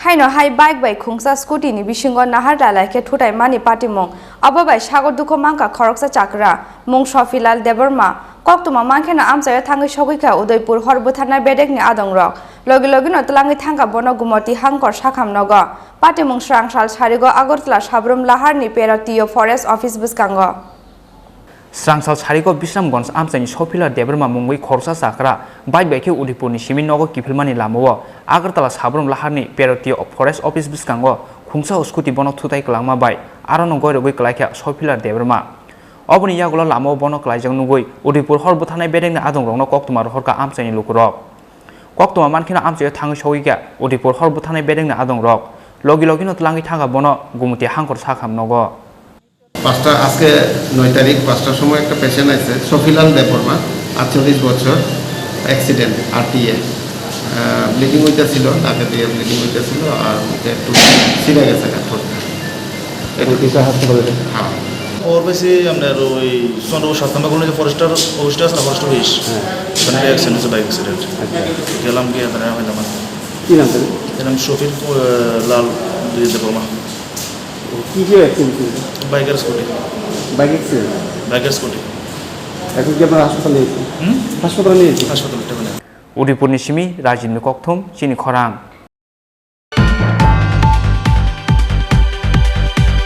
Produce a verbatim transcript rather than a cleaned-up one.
Haino hai bike bai khungsa scooty ni bisingo nahar lailai khe thutai mani patimung. Abo bai sago dukhu mankha khoroksa chakra, mung Sofilal Debbarma. Koktwma mankheno amchaio thangwi sogwi kha Udaipur hor bwtharnai bedekni adongrok. Logi logino twlangwi thangkha bono Gumoti Hangkor sakham nogo. Patimung srang sal sarigo Agartala Sabrum Laharni Perotio Forest Office bwskango. Srangsal sarigo Bisramganj amchaini Sofila Debbarma mungwi khoroksa chakra bike bai khe Udaipurni simi nogo kiphilmani lamao Agartala Sabrum Laharni Perotio Forest Office bwskango khungsa scooty bono thutai kwlangma bai arono goirogwi kwlaikha Sofila Debbarma. Oboni yagulo lamao bono kwlaijak nugwi Udaipur hor bwtharnai bedekni adongrokno koktwma rohorkha amchaini lukurok. Koktwma mankheno amchaio thangwi sogwikha Udaipur hor bwtharnai bedekni adongrok. Logi logino twlangwi thangkha bono Gumoti Hangkor sakham nogo. পাঁচটা, আজকে নয় তারিখ, পাঁচটার সময় একটা পেশেন্ট আছে, সফিলাল দেববর্মা, আটচল্লিশ বছর, অ্যাক্সিডেন্ট, আরটিএ। ব্লিডিং হইতেছিল, নাকে দিয়ে ব্লিডিং হইতেছিল, আর মুখে একটু ছিঁড়ে গেছে ঠোঁটটা। এটা কিসের হাসপাতালে? হ্যাঁ। খবর পাইছি আপনার ওই চন্দ্রপুর সাত নম্বর কলোনিতে ফরেস্টার অফিসটা আছে না, ফরেস্ট অফিস, হ্যাঁ। ওখানে একটা অ্যাক্সিডেন্ট হয়েছে, বাইক অ্যাক্সিডেন্ট। আচ্ছা। গেলাম গিয়ে এখানে হইলাম আর কি। কি নাম তাদের? এর নাম শফিল, আহ, লাল দেববর্মা। কি কি অ্যাক্সিডেন্ট হয়েছে? বাইক আর স্কুটি। Bike accident? বাইক আর স্কুটি। এখন কি আপনারা হাসপাতালে নিয়েছেন? হুম? হাসপাতালে নিয়েছেন? হাসপাতালে একটা হলে। Udaipurni simi Rajibni kokthum chini khorang.